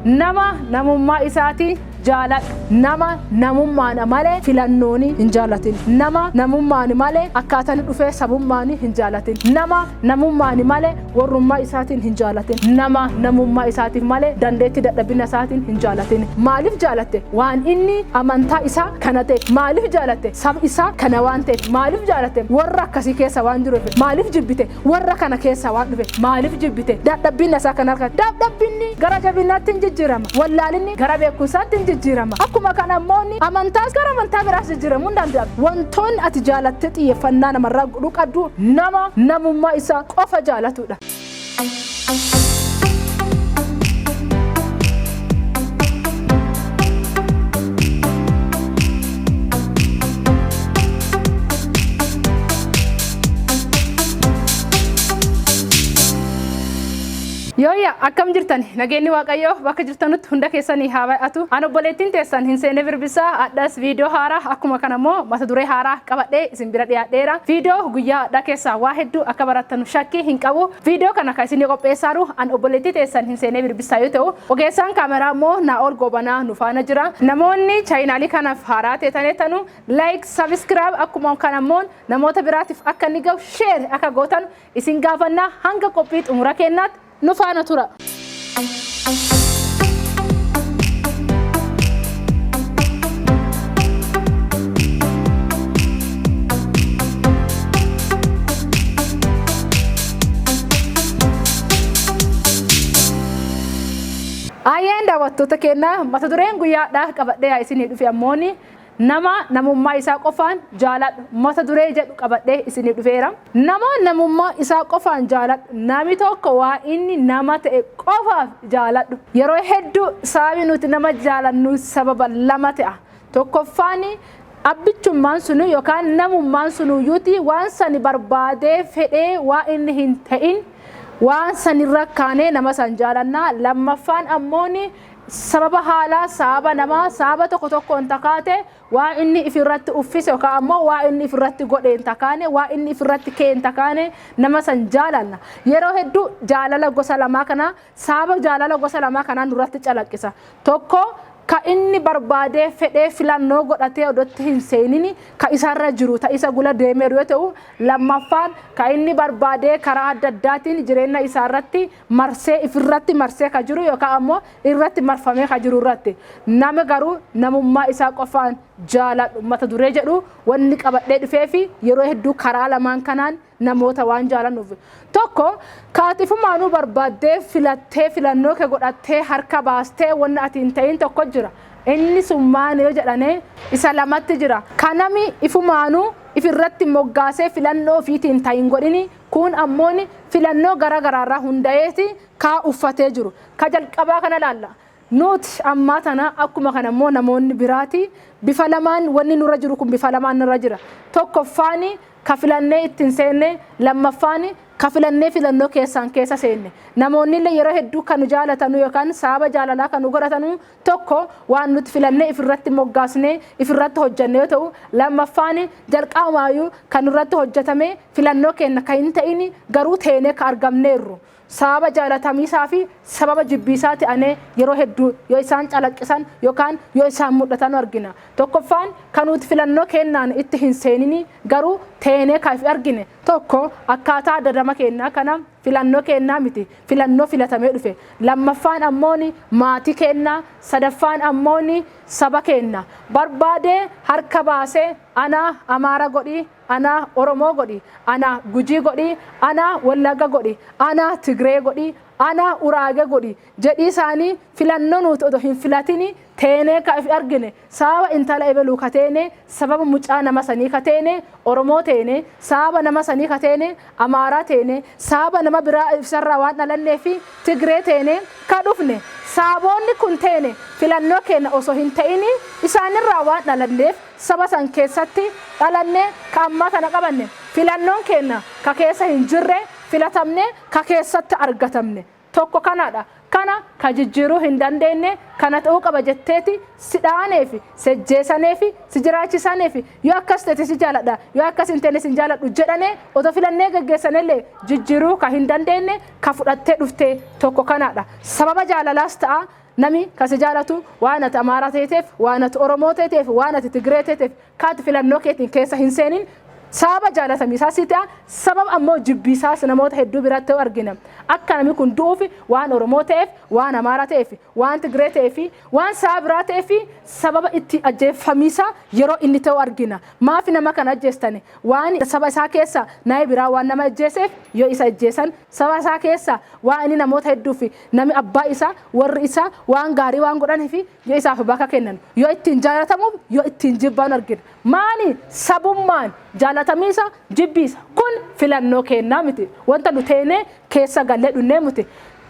Nama namummaa isaatiin jaaladhu. Nama namummaan malee filannoon hin jaalatin. Nama namummaan malee akkaataan dhufee sabummaan hin jaalatin. Nama namummaan malee warrummaa isaatiin hin jaalatin. Nama namummaa isaatiif malee dandeettii dadhabina isaatiin hin jaalatin. Maaliif jaalatte? Waan inni amantaa isaa kana ta'e. Maaliif jaalatte? Saba isaa kana waan ta'eef. Maaliif jaalatte? Warra akkasii keessa waan jiruuf. Maaliif jibbite? Warra kana keessa waan dhufe. Maaliif jibbite? Dadhabbinni isaa kan harka. Dadhabbinni gara jabinaatti hin jijjiirama. Wallaalinni gara beekumsaatti hin jijjiirama. Akkuma kana immoo amantaas gara amantaa biraas jijjiiramuu hin danda'amu. Wantoonni ati jaalattee xiyyeeffannaa namarraa godhuu qabdu nama namummaa isaa qofa jaalatudha. Yooyya, akkam jirtan? Nageenyi Waaqayyoo bakka jirtanutti hunda keessanii haa baay'atu. An obboleettiin teessan hin seene Birbisaa, addas viidiyoo haaraa, akkuma kana immoo mata duree haaraa qabadhee isin bira dhiyaadheera. Viidiyoo guyyaa addaa keessaa waa hedduu akka barattanu shakkii hin qabu. Viidiyoo kana kan isinii qopheessaaru an obboleettii teessan hin seenee Birbisaa yoo ta'u, ogeessaan kaameraa immoo Naa'ol Goobanaa nu faana jira. Namoonni chaayinaalii kanaaf haaraa teetaneetanu like, subscribe, akkuma kana immoo namoota biraatiif akka inni gahu share akka gootan isin gaafannaa. Hanga qophii xumura kennaatti nu faana tura. Ayyeen, daawwattoota keenya, mata dureen guyyaadhaa qabadhee isinii dhufe ammooni "Nama namummaa isaa qofaan jaaladhu" mata duree jedhu qabadhee isinii dhufeera. Nama namummaa isaa qofaan jaaladhu. Nami tokko waa inni nama ta'e qofaaf jaaladhu. Yeroo hedduu sababi nuti nama jaalannu sababa lama ta'a. Tokkoffaan, abbichummaan sunu yookaan namummaan sunuyyuuti waan sani barbaadee fedhee waa inni hin ta'in waan sanirra kaanee nama san jaalannaa. Lammaffaan ammooni sababa haalaa, sababa namaa, sababa tokko tokkoon takaate waa inni ifirratti uffise yookaan ammoo waa inni ifirratti godheen takaane, waa inni ifirratti keen takaane nama san jaalanna. Yeroo hedduu jaalala gosa lamaa kana, sababa jaalala gosa lamaa kanaa nurratti calaqqisa. Tokko, ka inni barbaadee fedhee filannoo godhatee odotti hin seenini ka isarra jiru ta isa gula deemeeru yoo ta'u, lammaffaan ka inni barbaadee karaa adda addaatiin jireenya isaa irratti marsee, ifirratti marsee ka jiru yookaan ammoo irratti marfamee ka jiru irratti. Nama garuu namummaa isaa qofaan jaaladhu mata duree jedhu wanni qabadhee dhufee fi yeroo hedduu karaa lamaan kanaan namoota waan jaalannuuf. Tokko, kaatifumaanuu barbaaddee filattee filannoo kee godhattee harka baastee wanni ati hin ta'in tokko jira. Inni sun maal yoo jedhane, isa lamatti jira. Kanami ifumaanuu ifirratti moggaasee filannoo ofiitiin ta'in godhini, kun ammoon filannoo gara garaarraa hunda'eeti kaa uffatee jiru. Ka jalqabaa kana laalla. Nuti ammaa tana, akkuma kana immoo namoonni biraati, bifa lamaan wanni nurra jiru kun bifa lamaan nurra jira. Tokkoffaan, ka filannee ittiin seenne; lammaffaan, ka filannee filannoo keessaan keessa seenne. Namoonni illee yeroo hedduu kan nu jaalatanu yookaan sababa jaalalaa kan nu godhatanu, tokko waan nuti filannee ifirratti moggaasnee ifirratti hojjenne yoo ta'u, lammaffaan jalqabumaayyuu kan nurratti hojjetame filannoo keenya kan hin ta'in garuu teenee ka argamneerru. Sababa jaalatamiisaa fi sababa jibbiisaa ta'anee yeroo hedduu yoo isaan calaqqisan yookaan yoo isaan mul'atan argina. Tokkoffaan, kan nuti filannoo kennaan itti hin seenini garuu teenee kan ifi argine, tokko akkaataa dadama kennaa kana filannoo kennaa miti, filannoo filatamee dhufe. Lammaffaan ammoon maatii kennaa, sadaffaan ammoon saba kenna. Barbaadee harka baasee ana Amaara godhi, ana Oromoo godhi, ana Gujii godhi, ana Wallagga godhi, ana Tigree godhi, ana Uraage godhi jedhii isaanii filannoo nuti odoo hin filatini teenee ka ifi argine, sababa intala ebeluu ka teene, sababa mucaa nama sanii ka teene Oromoo teene, sababa nama sanii ka teene Amaaraa teene, sababa nama biraa ibsarraa waan dhalannee fi Tigree teene ka dhufne, sababoonni kun teene filannoo keenya osoo hin ta'ini isaanirraa waan dhalanneef saba san keessatti dhalanne ka ammaa kana qabanne, filannoon keenya ka keessa hin jirre filatamne ka keessatti argatamne tokko kanadha. Kana ka jijjiiruu hin dandeenye, kana ta'uu qaba jetteeti si dhaaneefi sejjeesaneefi si jiraachisaneefi, yoo akkas ta'e si jaaladha, yoo akkas hin ta'e sin jaaladhu jedhane otoo filannee geggeessanellee jijjiiruu ka hin dandeenye ka fudhattee dhufte tokko kanadha. Sababa jaalalaas ta'a. Nami kasi jaalatu waan ati Amaaraa teeteef, waan ati Oromoo teeteef, waan ati Tigree teeteef kaati filannoo keetiin keessa hin seenin sababa jaalatamiisaa si ta'a, sababa ammoo jibbiisaas namoota hedduu biratti ta'u argina. Akka namni kun du'uuf waan Oromoo ta'eef, waan Amaaraa ta'eef, waan Tigree ta'eef, waan saba biraa ta'eef sababa itti ajjeefamiisaa yeroo inni ta'u argina. Maaf nama kana ajjeestani? Waan saba isaa keessa nama biraa waan nama ajjeeseef yoo isa ajjeesan, saba isaa keessa waan inni namoota hedduuf nami abbaa isaa warri isaa waan gaarii waan godhaniif yoo isaaf bakka kennan, yoo ittiin jaalatamuuf yoo ittiin jibban argina. Maani sabummaan jaalatamiisa jibbiisa kun filannoo kennaa miti. Wanta nu teenee keessa gallee dhunnee miti.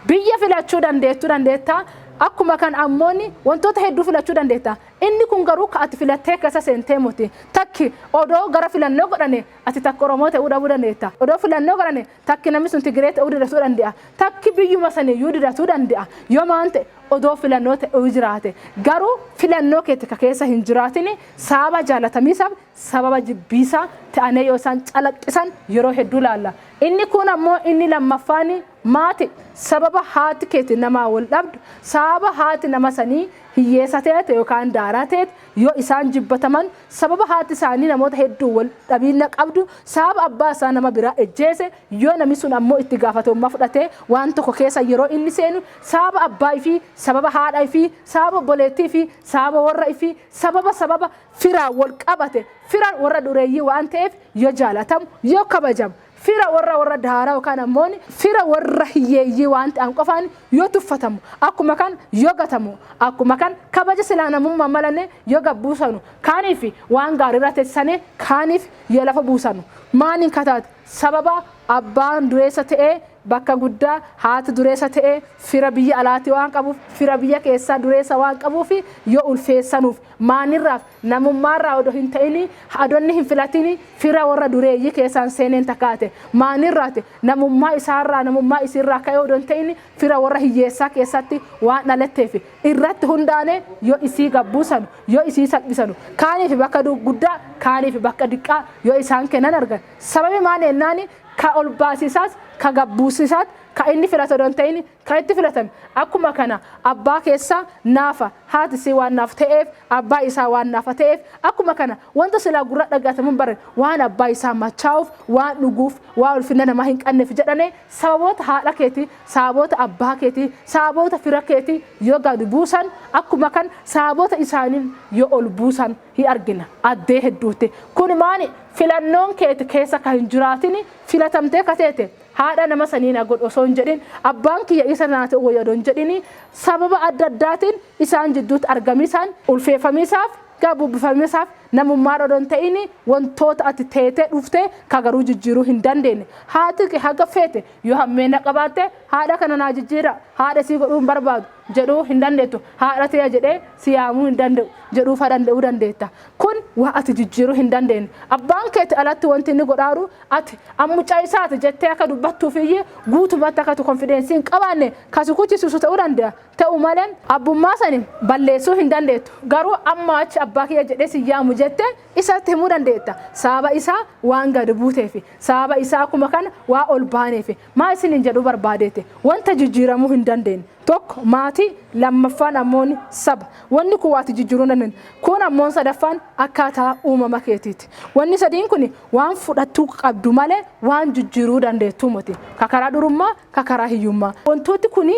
Biyya filachuu dandeettuu dandeettaa. Akkuma kan ammoonni wantoota hedduu filachuu dandeetta. Inni kun garuu ka ati filattee keessa seentee miti. Takki odoo gara filannoo godhane ati takka Oromoo ta'uu dhabuu dandeetta. Odoo filannoo godhane takki namni sun Tigree ta'uu didatuu danda'a. Takki biyyuma saniyyuu didatuu danda'a. Yoo maan ta'e odoo filannoo ta'uu jiraate. Garuu filannoo keetti ka keessa hin jiraatini sababa jaalatamiisaaf sababa jibbiisaa ta'anii yoo isaan calaqqisan yeroo hedduu laalla. Inni kun ammoo inni lammaffaan maati. Sababa haati keeti namaa wal dhabdu, sababa haati nama sanii hiyyeessa teete yookaan daaraa teete yoo isaan jibbataman, sababa haati isaanii namoota hedduu wal dhabiina qabdu, sababa abbaa isaa nama biraa ejjeese yoo namni sun ammoo itti gaafatamummaa fudhatee waan tokko keessa yeroo inni seenu, sababa abbaa fi sababa haadha fi sababa obboleettii fi sababa warra fi sababa firaa wal qabate, fira warra dureeyyii waan ta'eef yoo jaalatamu yoo kabajamu, fira warra daaraa yookaan ammoo fira warra hiyyeeyyii waan ta'an qofaan yoo tuffatamu, akkuma kan yoo gatamu, akkuma kan kabaja silaa namummaa malanne yoo gabbuusanu, kaaniif waan gaarii irra teessisanii kaaniif yoo lafa buusanu, maaniin kataate sababa abbaan dureessa ta'ee bakka guddaa, haati dureessa ta'ee fira biyya alaatii waan qabuuf, fira biyya keessaa dureessa waan qabuuf yoo ulfeessanuuf, maanirraaf namummaarraa odoo hin ta'ini adonni hin filatini fira warra dureeyyii keessaan seeneen takkaate, maanirraati namummaa isaarraa namummaa isiirraa ka'ee odoo hin ta'ini fira warra hiyyeessaa keessatti waan dhalatteef irratti hundaane yoo isii gabbuusanu, yoo isii salphisanu, kaaniif bakka guddaa kaaniif bakka diqqaa yoo isaan kennan argan. Sababi maal jennaani ka ol baasisaas ka gabbuusisaas ka inni filate odoo hin ta'in kan itti filatame. Akkuma kana abbaa keessaa naafa, haati isii waan naaf ta'eef, abbaa isaa waan naafa ta'eef, akkuma kana wanta silaa gurra dhaga'atamuun bare waan abbaa isaa machaa'uuf, waan dhuguuf, waan ulfina namaa hin qabneef jedhane, sababoota haadha keetii, sababoota abbaa keetii, sababoota fira keetii yoo gadi buusan, akkuma kan sababoota isaanii yoo ol buusan hi argina addee hedduutti. Kun maani filannoon keeti keessa kan hin jiraatin filatamtee kateete haadha nama sanii na godhu osoo hin jedhin, abbaan kiyya isa naa ta'u wayya osoo hin jedhin, sababa adda addaatiin isaan jidduutti argamiisaan ulfeeffamiisaaf gabubbifamiisaaf namummaa odoo hin ta'in wantoota ati teetee dhuftee ka garuu jijjiiruu hin dandeenye. Haati kee haga feete yoo hammeena qabaatte haadha kana naa jijjiira, haadha sii godhuu hin barbaadu jedhuu hin dandeettu. Haadha ta'e jedhee si yaamuu hin danda'u jedhuufa danda'uu dandeetta. Kun waa ati jijjiiruu hin dandeenye. Abbaan keeti alatti wanti inni godhaaru ati ammucaa isaati jettee akka dubbattuuf iyyee guutumatti akka confidence hin qabaanne kasi kuchisiisu ta'uu danda'a. Ta'u malee abbummaa sani balleessuu hin dandeettu. Garuu amma achi abbaa kiyya jedhee si yaamu jettee isatti himuu dandeetta. Sababa isaa waan gadi buuteef, sababa isaa akkuma kana waa ol baaneef. Maa isiniin jedhuu barbaadeete? Wanta jijjiiramuu hin dandeenye. Tokko maatii, lammaffaan ammoo saba. Wanni kun waati jijjiiruu hin dandeenye. Kun ammoo sadaffaan akkaataa uumama keetiiti. Wanni sadiin kun waan fudhattuu qabdu malee waan jijjiiruu dandeettuu miti. Ka karaa durummaa, ka karaa hiyyummaa. Wantooti kun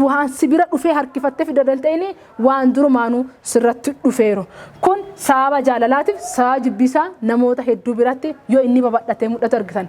waan si bira dhufee harkifattee fiduu danda'in waan durumaanuu sirratti dhufeeru. Kun sababa jaalalaatiif sababa jibbiisaa namoota hedduu biratti yoo inni babal'atee mul'atu argitan.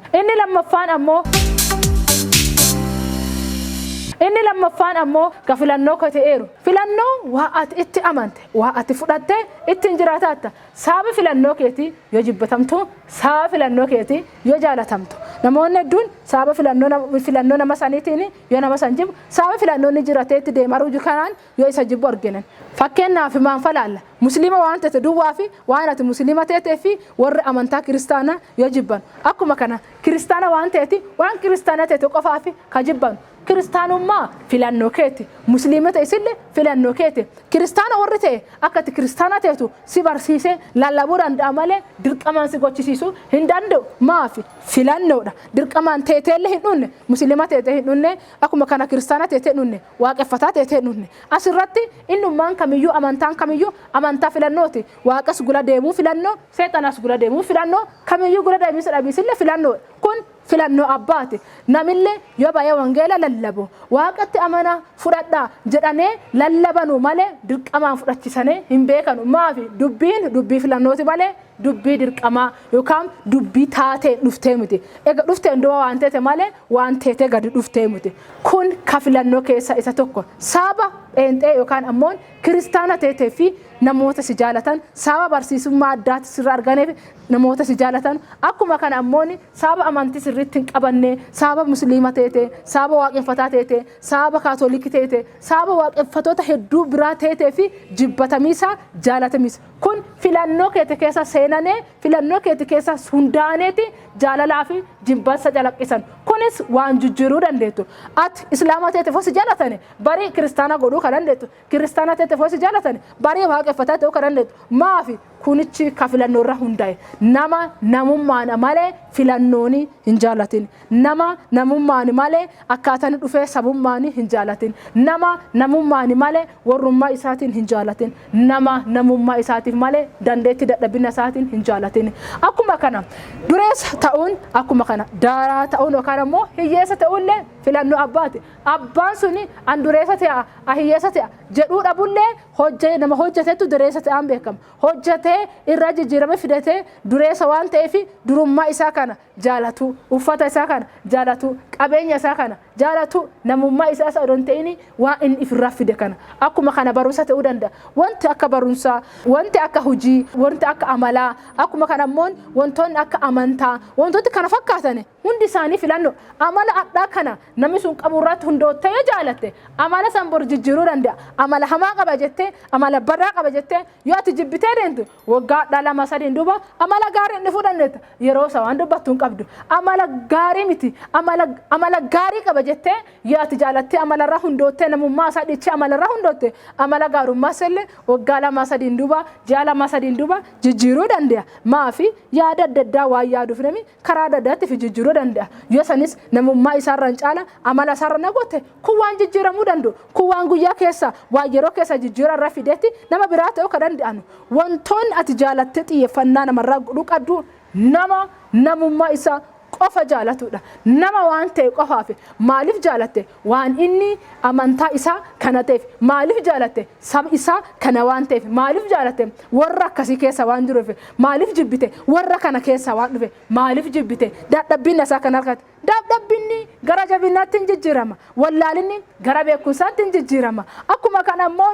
Inni lammaffaan ammoo ka filannoo ka ta'eeru. Filannoo waa ati itti amante, waa ati fudhattee ittiin jiraataatta. Sababa filannoo keetii yoo jibbatamtu, sababa filannoo keetii yoo jaalatamtu. Namoonni hedduun sababa filannoo nama saniitiin yoo nama san jibbu, sababa filannoo inni jirateetti deemaa jiru kanaan yoo isa jibbu arginan. Fakkeenyaaf maan falaalla? Musliima waan ta'e duwwaa fi waan ati musliima ta'ee fi warri amantaa kiristaanaa yoo jibban. Akkuma kana kiristaana waan ta'eeti waan kiristaana ta'e qofaa fi ka jibban. Kiristaanummaa filannoo keeti. Musliima ta'e filannoo keeti. Kiristaana warri ta'e akka ati kiristaana teetu si barsiisee lallabuu danda'a malee dirqamaan si gochisiisuu hin danda'u. Maafi? Filannoodha. Dirqamaan teeteellee hin dhunne, musliima teetee hin dhunne, akkuma kana kiristaana teetee hin dhunne, waaqeffataa teetee hin dhunne. Asirratti innummaan kamiyyuu, amantaan kamiyyuu amantaa filannooti. Waaqas gula deemuu filannoo, seexanas gula deemuu filannoo, kamiyyuu gula deemiisa dhabiisillee filannoodha. Kun filannoo abbaati. Namillee yoo baay'ee wangeela lallabu, waaqatti amanaa fudhadhaa jedhanee lallabanu malee dirqamaan fudhachisanii hin beekanu. Maafi? Dubbiin dubbii filannooti malee dubbii dirqamaa yookaan dubbii taatee dhuftee miti. Egaa dhufteen du'a waan teete malee waan teetee gadi dhuftee miti. Kun ka filannoo keessa isa tokko. Saba pheenxee yookaan ammoo kiristaana teetee fi namoota si jaalatan, saba barsiisummaa addaatti sirra arganeef namoota si jaalatan, akkuma kana ammoo saba amantii sirriitti hin qabanne, saba musliima teete, saba waaqeffataa teete, saba kaatolikii teete, saba waaqeffatoota hedduu biraa teetee fi jibbatamiisa jaalatamiisa. Kun filannoo keeti keessa seenanee, filannoo keeti keessa hundaaneeti jaalalaa fi jibbansa calaqqisan. Kunis waan jijjiiruu dandeettu. Ati islaama teete fosi jaalatani, barii kiristaana godhuu kan dandeettu. Kiristaana teete fosi jaalatani, barii waaqeffataa ta'uu kan dandeettu. Maafi? Kunichi ka filannoo irra hundaa'e. Nama namummaan malee filannoon hin jaalatin. Nama namummaan malee akkaataan dhufee sabummaan hin jaalatin. Nama namummaan malee warrummaa isaatiin hin jaalatin. Nama namummaa isaatiif malee dandeettii dadhabina isaatiin hin jaalatin. Akkuma kana dureessa ta'uun, akkuma kana daaraa ta'uun yookaan ammoo hiyyeessa ta'uullee filannoo abbaati. Abbaan suni an dureessa ta'a, a hiyyeessa ta'a jedhuu dhabullee, hojje nama hojjetetu dureessa ta'aan beekama. Hojjetee irraa jijjiirame fidatee dureessa waan ta'eef, durummaa isaa kana jaalatu, uffata isaa kana jaalatu, qabeenya isaa kana jaalatu, namummaa isaa isa odoo hin ta'in waan inni ifirraa fide kana. Akkuma kana barumsa ta'uu danda'a. Wanti akka barumsaa, wanti akka hojii, wanti akka amalaa, akkuma kana immoo wantoonni akka amantaa, wantooti kana fakkaatan hundi isaanii filannoo. Amala addaa kana namni sun qabu irratti hundoottee yoo jaalatte, amala san bor jijjiiruu danda'a. Amala hamaa qaba jettee, amala badaa qaba jettee yoo ati jibbitee deemtu, waggaa addaa 2 3 duuba amala gaarii dhufuu dandeetta. Yeroo isa waan dubbattu hin qabdu. Amala gaarii miti, amala gaarii qaba jettee yoo ati jaalattee amalarraa hundoottee, namummaa isaa dhiichee amalarraa hundootte, amala gaarummaa illee waggaa 2 3 duuba, ji'a 2 3 duuba jijjiiruu danda'a. Maafi? Yaada adda addaa waan yaaduuf namni karaa adda addaatti fi jijjiiruu danda'a. Yoo sanis namummaa isaarra hin caala amala isaarra na goote, kun waan jijjiiramuu danda'u. Kun waan guyyaa keessa, waan yeroo keessa jijjiira irra fideetti nama biraa ta'uu kan danda'an. Wantoonni ati jaalattee xiyyeeffannaa namarraa godhuu qabdu nama namummaa isaa qofa jaalatudha. Nama waan ta'e qofaaf. Maaliif jaalatte? Waan inni amantaa isaa kana ta'eef. Maaliif jaalatte? Saba isaa kana waan ta'eef. Maaliif jaalatte? Warra akkasii keessa waan jiruuf. Maaliif jibbite? Warra kana keessa waan dhufe. Maaliif jibbite? Dadhabbinni isaa kan argate. Dadhabbinni gara jabinaatti hin jijjiirama. Wallaalinni gara beekumsaatti hin jijjiirama. Akkuma kana immoo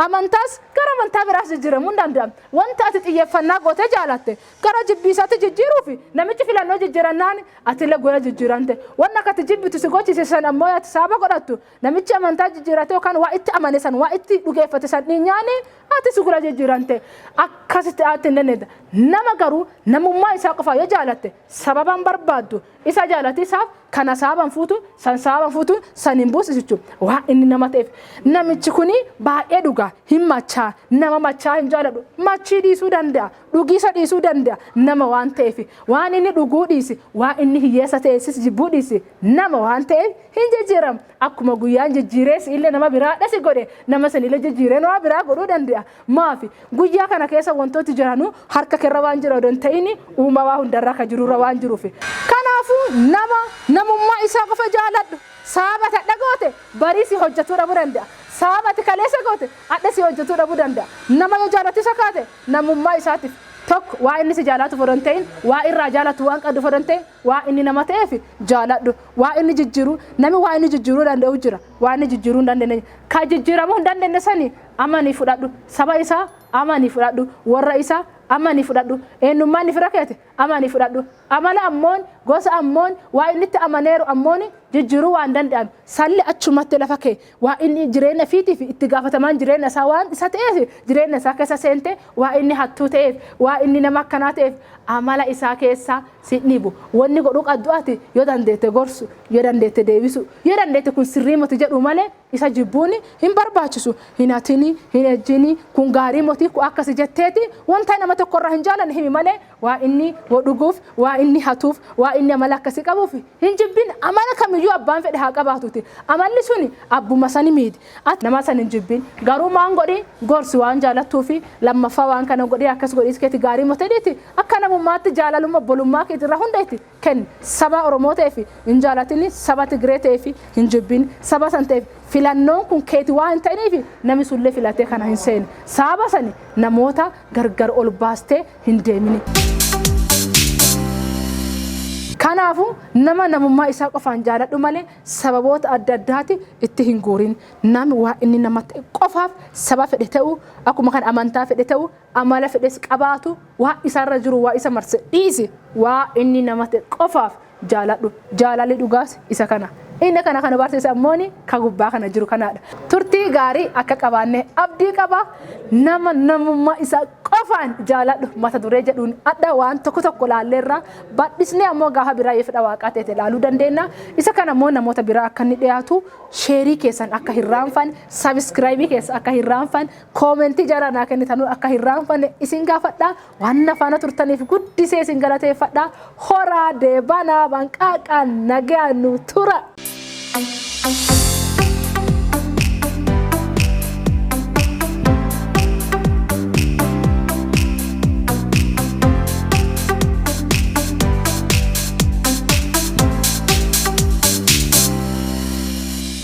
amantaas gara amantaa biraas jijjiiramuu hin danda'amu. Wanta ati xiyyeeffannaa gootee jaalatte gara jibbiisaatti jijjiiruuf namichi filannoo jijjiirannaan atillee gola jijjiirante. Wanna akka ati jibbitu si gochise san ammoo ati saaba godhattu, namichi amantaa jijjiirate yookaan waa itti amane san, waa itti dhugeeffate san dhiinyaani, ati si gola jijjiirante. Akkasitti ati hin dandeetta. Nama garuu namummaa isaa qofa yoo jaalatte, sababan barbaaddu isa jaalatisaaf kana saaban fuutu, san saaban fuutu, san hin buusisu, waan inni nama ta'eef. Namichi kuni baay'ee dhugaa, hin machaa, nama machaa hin jaaladhu, machii dhiisuu danda'a, dhugiisa dhiisuu danda'a, nama waan ta'eef. Waan inni dhuguu dhiisi, waan inni hiyyeessa ta'eessis jibbuu dhiisi, nama waan ta'eef hin jijjiiramu. Akkuma guyyaan jijjiirees illee nama biraa dhasi godhe, nama san illee jijjiiree nama biraa godhuu danda'a. Maafi? Guyyaa kana keessa wantooti jiranu harka keerra waan jiru odoo hin ta'in uumamaa hundarraa ka jirurra waan jiruuf. Kanaafuu nama namummaa isaa qofa jaaladhu. Sababa ati goote barii si hojjetuu dhabuu danda'a. Sababa ati kaleessa goote adda si hojjetuu dhabuu danda'a. Nama yoo jaalatu isa kaate, namummaa isaatiif tokko, waa inni si jaalatu odoo hin ta'in, waa irraa jaalatu waan qabdu odoo hin ta'in, waa inni nama ta'eef jaaladhu. Waa inni jijjiiru, namni waa inni jijjiiruu danda'u jira. Waa inni jijjiiruu hin dandeenye. Ka jijjiiramuu hin dandeenye sani amanii fudhadhu. Saba isaa amanii fudhadhu. Warra isaa amanii fudhadhu. Eenyummaa inni fira keete amanii fudhadhu. Amala ammoon Gosa ammoon waa inni itti amaneeru ammoon jijjiiruu waan danda'an salli achumatti lafa kee waa inni jireenya fiitiif itti gaafatamaan jireenya isaa waan isa ta'eef jireenya isaa keessa seente waa inni hattuu ta'eef, waa inni nama akkanaa ta'eef amala isaa keessa si dhibu. Wanni godhuu qabdu ati yoo dandeette gorsu, yoo dandeette deebisu, yoo dandeette kun sirrii miti jedhu malee isa jibbuun hin barbaachisu. Hin hatini, hin ejjini, kun gaarii moti, kun akkasi jetteeti wanta nama tokkorraa hin jaalanne himi malee waa inni dhuguuf, waa inni hatuuf, waa inni amala akkasii qabuuf hin jibbin. Amala kamiyyuu abbaan fedhe haa qabaatuti. Amalli suni abbuma sani miiti. Ati nama san hin jibbin. Garuu maan godhi? Gorsi waan jaalattuu fi lammaffaa waan kana godhi, akkas godhi keeti gaarii motedhiiti akka namummaatti jaalalummaa obbolummaa keetirraa hunda itti kenni. Saba Oromoo ta'eef hin jaalatini, saba Tigree ta'eef hin jibbin, saba san ta'eef filannoon kun keeti waan hin ta'iniif namni sullee filatee kana hin seene. Saba sani namoota gargar ol baastee hin deemini. Kanaafuu nama namummaa isaa qofaan jaaladhu malee sababoota adda addaati itti hin guurin. Namni waa inni nama ta'e qofaaf saba fedhe ta'u, akkuma kan amantaa fedhe ta'u, amala fedhes qabaatu, waa isarra jiru waa isa marse dhiisi, waa inni nama ta'e qofaaf jaaladhu. Jaalalli dhugaas isa kana. Inni kana kana barsiisa ammooni ka gubbaa kana jiru kanaadha. Turtii gaarii akka qabaanne abdii qaba. Nama namummaa isaa qofaan jaaladhu mata duree jedhuun adda waan tokko tokko laalleerra bal'isnee ammoo gaafa biraa yoo fedha waaqaa ta'e ilaaluu dandeenya. Isa kana ammoo namoota biraa akka inni dhiyaatu share keessan akka hin raanfanne, subscribe keessa akka hin raanfanne, comment jara naa kennitanuu akka hin raanfanne isin gaafadha. Waan na faana turtaniif guddisee isin galateeffadha. Horaa deebanaa banqaaqaa nagaa nu tura.